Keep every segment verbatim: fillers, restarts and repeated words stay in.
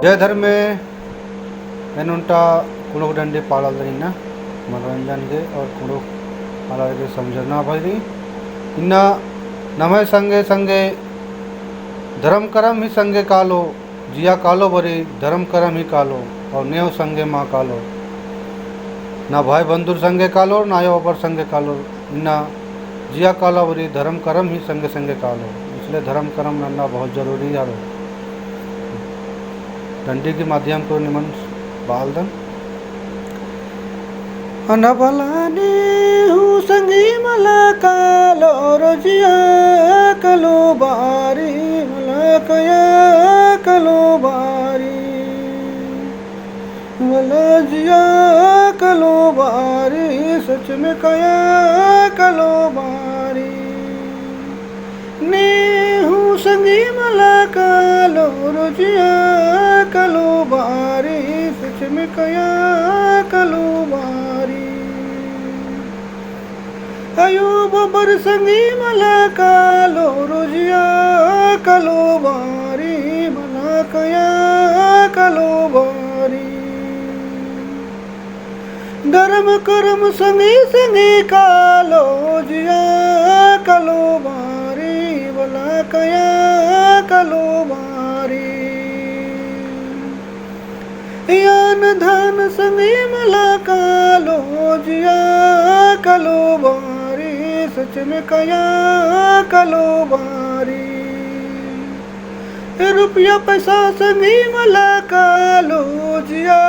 जय धर्मे, एन ओन्टा कुँड़ुख़ डंडी पाड़ालदन इन्ना, मनोरंजन गे और कुँड़ुख़ आलर गे समझरना भइरी। इन्ना नम्है संगे संगे धरम करम ही संगे कालो, जिया कालो बरी धरम करम ही कालो, और नेहूँ संगे मा कालो। ना भाई बंधुर संगे कालो, ना आयो बाबर संगे कालो। इन्ना जिया कालो बरी धरम करम ही संगे संगे कालो। इसलिए धरम करम नन्ना बहुत जरूरी हरो। डंडी के माध्यम को निमन बालदन। अना भला नेहूँ संगी मला कालो रो जिया कालो बारी, मला कया कालो बारी। मला जिया कालो बारी, सच में कया कालो बारी। नेहूँ संगी मला कालो रो जिया कालो बारी, सच में कया कालो बारी। आयो बाबर संगी मला कालो रो जिया कालो बारी, मला कया कालो बारी। धरम करम संगी संगी कालो जिया कालो बारी, मला कया कालो बारी। यान धान संगी मला कालो जिया कालो बारी, सच में कया कालो बारी। रुपया पैसा संगी मला कालो जिया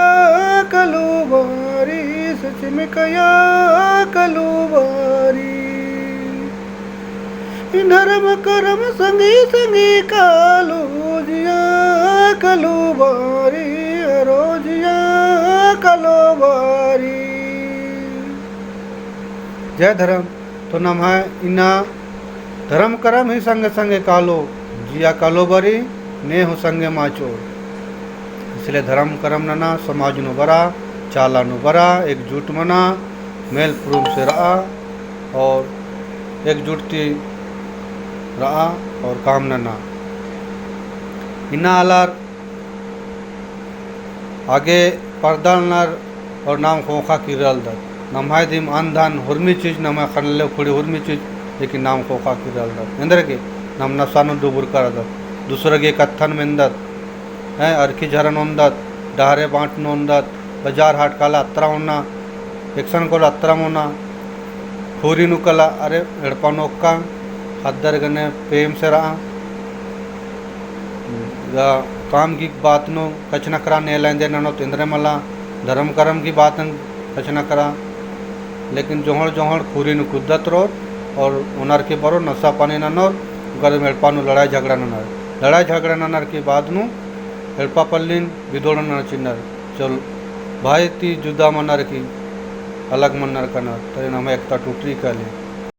कालो बारी, सच में कया कालो बारी। धरम करम संगी संगी कालो जिया कालो बारी, रो जिया कालो बारी। जय धरम। तो नम्है इन्ना धरम करम ही संगे संगे कालो, जिया कालो बरी, नेहूँ संगे मा चोर। इसलिए धरम करम नना, समाज नू बरा, चाला नू बरा, एकजुट मना, मेल प्रुम से रआ और एकजुट ती रआ और काम नना। इन्ना आलर आगे परदल नर और नाम ख़ोख़ा किर्रलदत। नम्है दिम अन्न धन हुरमी चीज, नम्है ख़नले खुड़ी हुरमी चीज, लेकिन नाम ख़ोख़ा किर्रलदत। एन्देरगे नाम नसा नू डुबुर करदत। दूसरा गे कत्थन मेन्दत, हैं, अरखी झरन ओन्दत, डहरे बाँट नू ओन्दत, बजार हाट काला अत्रा ओन्ना, एकसन कोला अत्रा मोना, खुरी नू कला, अरे, एड़पा नू ओक्का, ख़द्दर गने प्रेम से रआ। या काम की बात नू कछनखरा नेला एन्देर ननोत एन्देर मला, धरम करम की बात नू कछनखरा। लेकिन जोहड़ जोहड़ खुरी नू कुद्दत रओर, और ओनर की बरो नसा पानी ननोर, उकर एड़पा नू लड़ाई झगड़ा ननोर। लड़ाई झगड़ा ननर की बाद नू एड़पा पल्लिन बिदोड़ नना चिन्नर। चल, भाई ती जुदा मनर की अलग मनर कनर, तरे नम्है एकता टूटरी काली।